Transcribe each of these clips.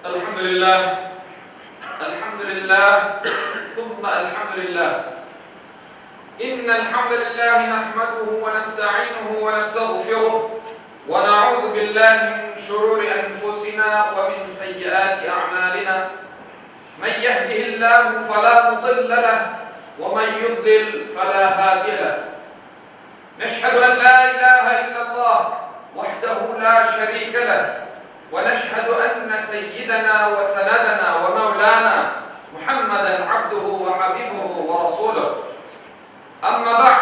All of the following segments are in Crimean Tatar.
Elhamdülillah, elhamdülillah, thumma elhamdülillah. İnnel hamdelellahi nahmeduhu ve nestainuhu ve nestağfiruh ve na'uzu billahi min şururi enfusina ve min seyyiati a'malina. Men yehdihillahu fela mudille leh ve men yudlil fela hadiye leh. Neşhedü en la ilahe illallah vahdehu la şerike leh ve neşhedü enne seyyidena ve senedena ve mevlana Muhammeden abduhu ve habibuhu ve rasuluh. Amma ba'd,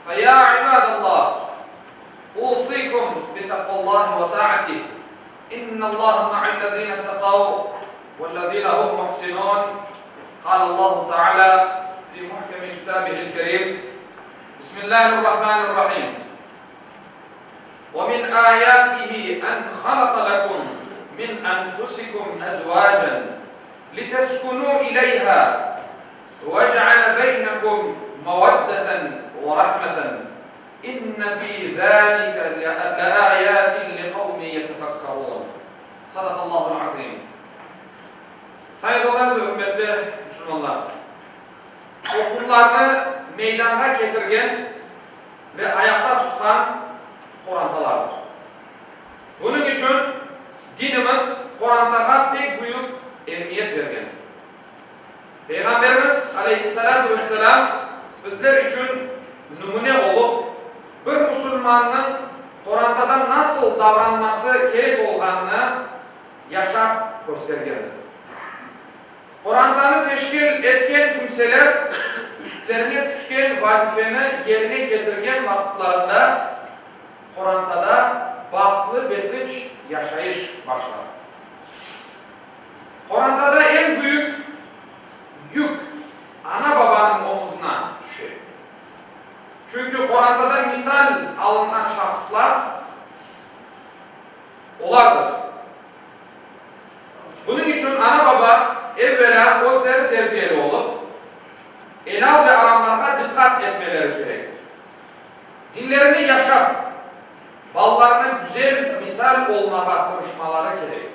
fe ya ibadallah, usikum bi takvallahi ve ta'atih, innallaha ma'allezine ittekav vellezine hum muhsinun, Kâlallahu Teala fi muhkemi kitabihil kerim, Bismillahirrahmanirrahim. Ve min ayatihi en halaka lekum min enfusikum ezvacen liteskunu ileyha ve ceale beynekum meveddeten ve rahmeten inne fi zalike leayatin liqavmin yetefekkerun. Sadakallahul azim. Sayğılı ve ürmetli musulmanlar! Toplumlarnı meydanğa ketirgen ve ayaqta tutqan qorantalardır. Bunıñ içün dinimiz qorantağa pek büyük emiyet bergen. Peyğamberimiz, aleyhissalâtu vesselâm, bizler içün nümüne olıp, bir musulmannıñ qorantada nasıl davranması kerek olğanını yaşap köstergendir. Qorantanı teşkil etken kimseler üstlerine tüşken vazifeni yerine ketirgen vaqıtlarında qorantada bahtlı ve tınç yaşayış başlar. Qorantada eñ büyük yük ana-babanıñ omuzına tüşe. Çünki qorantada misal alınğan şahıslar olardır. Bunıñ içün ana-baba evvelâ özleri terbiyeli olıp, elâl ve aramlarğa diqqat etmeleri kerektir. Dinlerini yaşap, balalarına güzel misal olmağa tırışmaları kerek.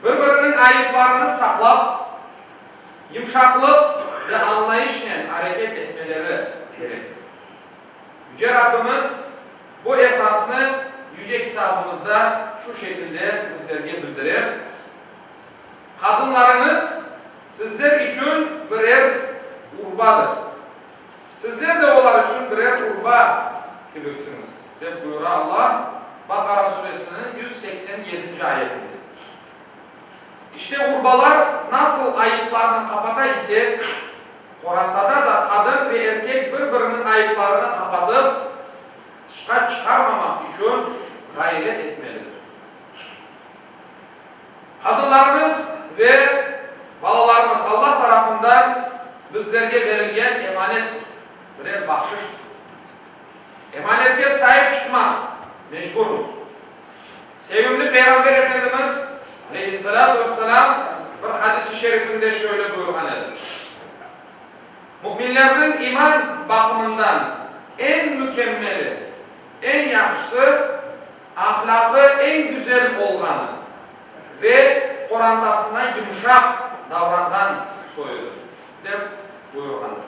Bir-biriniñ ayıplarını saqlap, yımşaqlıq ve añlayışnen areket etmeleri kerektir. Yüce Rabbimiz bu esasnı Yüce Kitabımızda şu şekilde bizlerge bildire, Qadınlarıñız sizler içün birer urbadır. Sizler de olar içün birer urba kibiksiñiz, dep buyura Allah Baqara suresiniñ 187-nci ayetinde. İşte urbalar nasıl ayıplarnı qapata ise, Qorantada da qadın ve erkek bir-biriniñ ayıplarını qapatıp, tışqa çıqarmamaq içün ğayret etmelidir. Qadınlarımız ve balalarımız Allah tarafından bizlerge berilgen emanettir, birer bahşıştır. Emanetke saip çıqmaq mecburmız. Sevimli Peyğamber Efendimiz, aleyhissalâtu vesselâm, bir hadis-i şerifinde şöyle buyurğan edi, Müminlerniñ iman baqımından eñ mükemmeli, eñ yahşısı, ahlâqı eñ güzel olğanı ve qorantasına yumşaq davranğan soyudır, dep buyurğandır.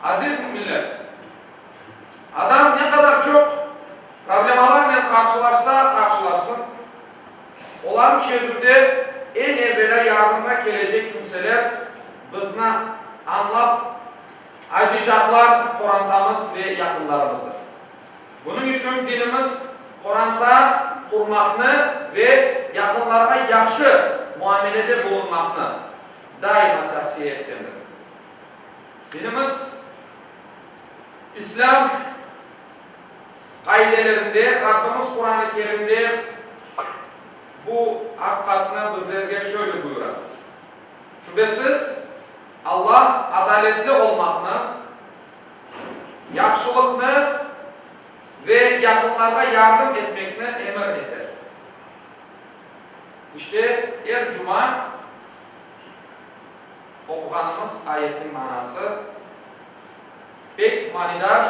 Aziz müminler! Adam ne qadar çoq problemalarnen qarşılaşsa qarşılaşsın, olarnı çezüvde eñ evelâ yardımğa kelecek kimseler bizni añlap acıycaqlar qorantamız ve yaqınlarımızdır. Bunıñ içün dinimiz qoranta qurmaqnı ve yaqınlarğa yahşı muamelede bulunmaqnı daima tavsiye etkendir. Dinimiz İslâm qaidelerinde Rabbimiz Quran-ı Kerimde bu aqiqatnı bizlerge şöyle buyura, Şübesiz, Allah adaletli olmaqnı, yahşılıqnı ve yaqınlarğa yardım etmekni emir eter. İşte, er cuma oquğanımız ayetniñ manası pek manidar,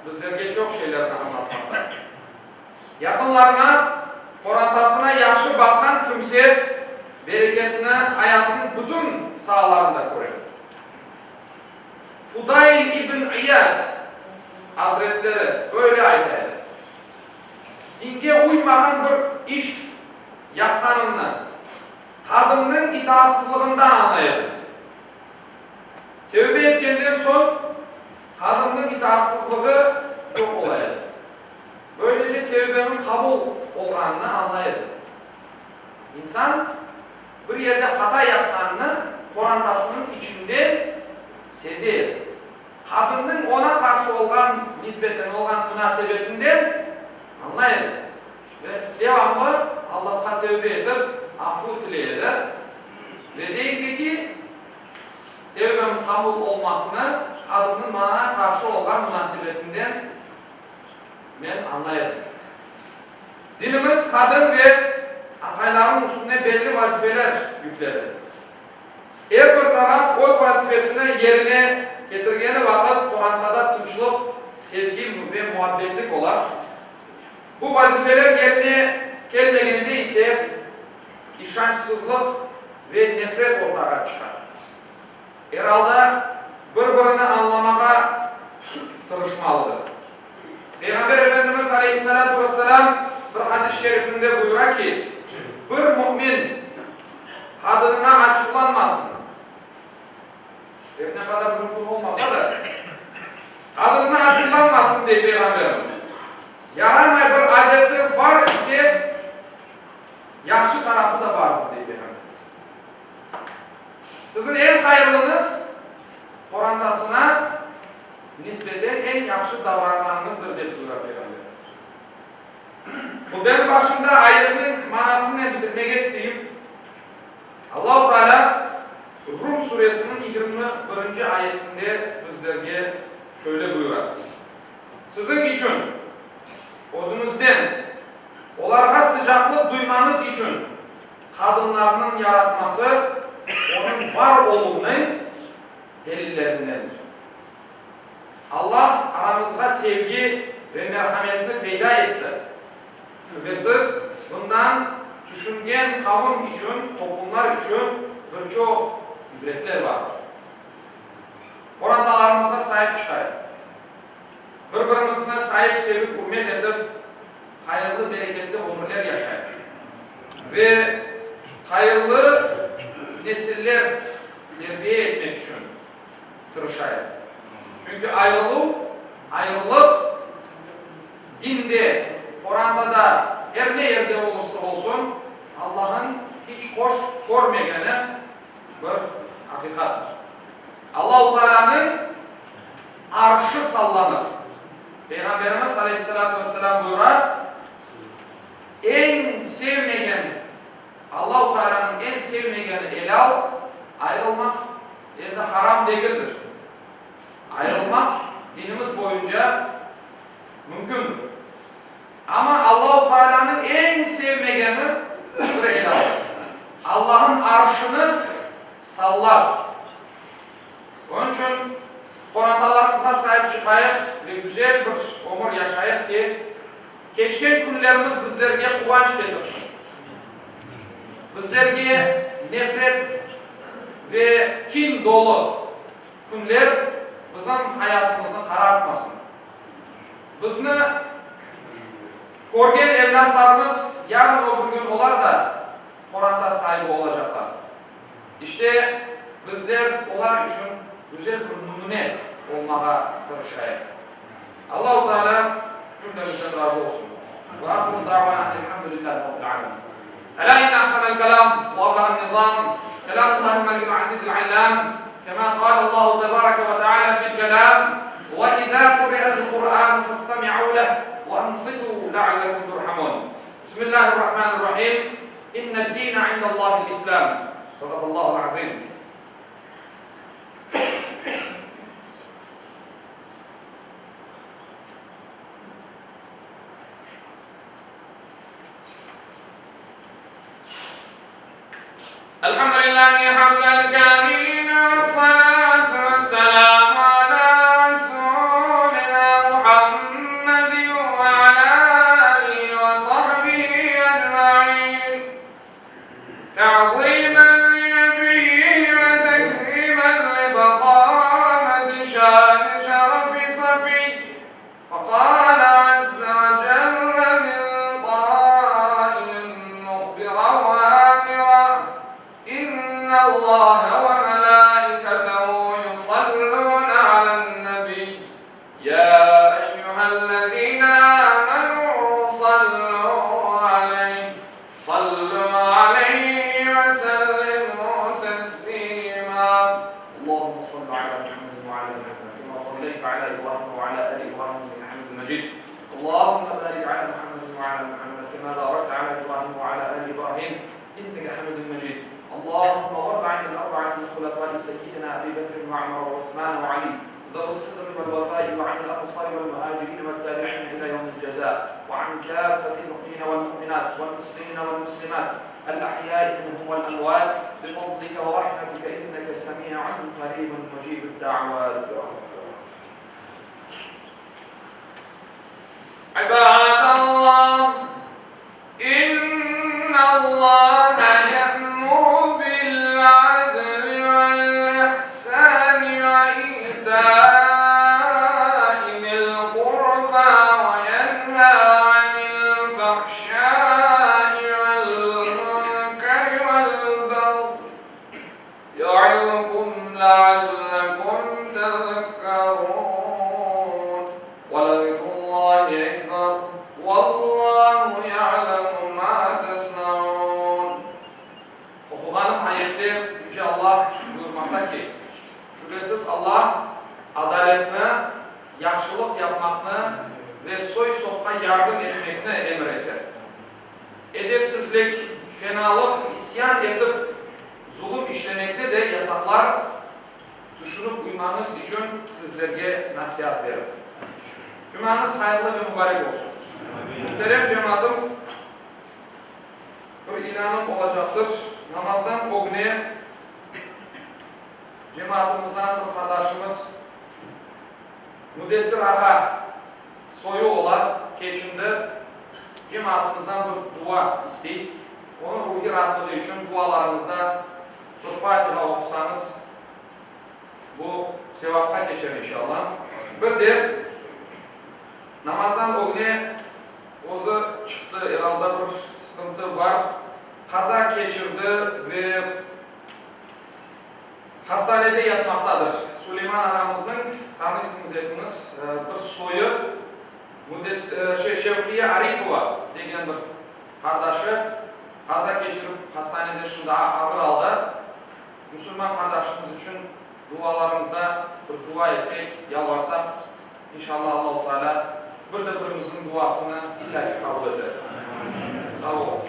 bizlerge çoq şeylerni añlatmaqta. Yaqınlarına, qorantasına yahşı baqqan kimse. kimse bereketni ayatnıñ bütün saalarında körer. Fudayl ibn İyad azretleri böyle ayta edi, Dinge uymağan bir iş yapqanımnı qadımnıñ itaatsızlığından añlay edim. Tevbe etkenden soñ qadımnıñ itaatsızlığı yoq ola edi. Böylece tevbeniñ qabul olğanını añlay edim. İnsan bir yerde hata yapqanını qorantasınıñ içinden seze edi. Qadınnıñ oña qarşı olğan nisbeten olğan munasebetinden añlay edi ve devamlı Allahqa tevbe etip, afu tiley edi ve dey edi ki, tevbem qabul olmasını qadınnıñ maña qarşı olğan munasebetinden men añlay edim. Dinimiz qadın ve aqaylarnıñ üstüne belli vazifeler yükledi. Er bir taraf öz vazifesini yerine ketirgeni vaqıt qorantada tınçlıq, sevgi ve muabbetlik ola. Bu vazifeler yerine kelmegende ise işançsızlıq ve nefret ortağa çıqa. Er alda bir-birini añlamağa tırışmalıdır. Peyğamber Efendimiz aleyhissalâtu vesselâm bir hadis-i şerifinde buyura ki, Bir mümin qadınına açuvlanmasın, er ne qadar mümkün olmasa da, qadınına açuvlanmasın, dey Peyğamberimiz. Yaramay bir adeti bar ise, yahşı tarafı da bardır, dey Peyğamberimiz. Siziñ eñ hayırlıñız, qorantasına nisbeten eñ yahşı davranğanıñızdır, dep buyura Peyğamberimiz. Hutbeniñ başında ayetniñ manasınen bitirmege isteyim. Allahu Teala Rum suresiniñ 21-nci ayetinde bizlerge şöyle buyura, Siziñ içün, özüñizden, olarğa sıcaqlıq duymañız içün qadınlarnıñ yaratması Onıñ var oluvınıñ delillerindendir. Allah aramızğa sevgi ve merhametni peyda etti. Şübesiz, bundan tüşüngen qavım içün, toplumlar içün bir çoq ibretler bardır. Qorantalarımızğa saip çıqayıq. Bir-birimizni sayıp-sevip, ürmet etip, hayırlı, bereketli ömürler yaşayıq ve hayırlı nesiller terbiye etmek içün tırışayıq. Çünki ayrıluv, ayrılıq dinde, qorantada, er ne yerde olursa olsun, Allah'ın hiç hoş körmegeni bir aqiqattır. Allahu Teala'nıñ Arşı sallanır. Peyğamberimiz aleyhissalâtu vesselâm buyura, Eñ sevmegen, Allahu Teala'nıñ eñ sevmegeni elâl, ayrılmaq, endi haram degildir. Ayrılmaq dinimiz boyunca mümkündir. Amma Allahu Teala'nıñ eñ sevmegeni bir elâldır. Allah'ın Arşını sallar. Onıñ içün qorantalarımızğa saip çıqayıq ve güzel bir ömür yaşayıq ki, keçken künlerimiz bizlerge quvanç ketirsin, bizlerge nefret ve kin dolu künler bizim ayatımıznı qarartmasın. Bizni körgen evlâtlarımız yarın öbür kün olar da qoranta saibi olacaqlar. İşte, bizler olar içün güzel bir nümüne olmağa tırışayıq. Allahu Teala cümlemizden razı olsun. Ve ahiru davana enelhamdülillahi rabbil alemin. Elâ inne ahsenel kelâm ve ablağen nizâm kelâmullahil melikil azizil allâm kemâ kâlallahu tebâreke ve teâlâ fil kelâm ve izâ kuri'el Kur'ânu festemi'û leh ve ansitû leallekum turhamûn. Bismillahirrahmanirrahim. İnned-dîne indallâhil-İslâm. Sadaqallâhul azîm. Elhamdülillâhi hamden kâmilîne vessalâtu vesselâmu alâ rasûlinâ Muhammedin ve alâ âlihi ve sahbihi ecmaîn. فقال عز وجل من قائل مخبرا وآمرا إن الله وملائكته يصلون على النبي يا أيها الذين آمنوا صلوا عليه صلوا عليه وسلموا تسليما اللهم صل على محمد وعلى محمد كما صليت على إبراهيم وعلى آل إبراهيم إنك حميد مجيد اللهم بارك على محمد وعلى محمد كما باركت على إبراهيم وعلى آل إبراهيم إنك حميد مجيد اللهم وارض عن الأربعة الخلفاء سيدنا أبي بكر وعمر وعثمان وعلي ذوي الصدق والوفاء وعن الأنصار والمهاجرين والتابعين إلى يوم الجزاء وعن كافة المؤمنين والمؤمنات والمسلمين والمسلمات الأحياء منهم والأموات بفضلك ورحمتك إنك سميع قريب مجيب الدعوات عباد الله إن الله يأمر بالعدل والإحسان وإيتاء ذي القربى وينهى عن الفحشاء والمنكر والبغي يعظكم لعلكم تذكرون ولذكر الله أكبر والله يعلم ما تصنعون Oquğanım ayette Yüce Allah buyurmaqta ki, Şübesiz Allah adaletni, yahşılıq yapmaqnı ve soy-sopqa yardım etmekni emir eter. Edepsizlik, fenalıq, isyan etip zulum işlemekni de yasaqlar, tüşünip uymañız içün sizlerge nasiat verir. Cumañız hayırlı ve mubarek olsun. Muhterem cemaatım, bir ilânım olacaqtır. Namazdan ögüne cemaatımızdan bir qardaşımız Müdessir ağa soyu ola, keçindi. Cemaatımızdan bir dua istey. Onıñ ruhiy raatlığı içün dualarıñızda bir Fatiha oqusañız, bu sevapqa keçer inşallah. Bir de namazdan ögüne özü çıqtı, er alda bir sıqıntı bar, qaza keçirdi ve hastanede yatmaqtadır. Suleyman ağamıznıñ, tanıysıñız epiñiz, bir soyu, Şevqiye Arifova degen bir qardaşı qaza keçirip, hastanede şimdi ağır alda. Musulman qardaşımız içün dualarımızda bir dua etsek, yalvarsaq, inşallah Allahu Teala bir de birimizniñ duasını illâ ki qabul eter. Sağ oluñ.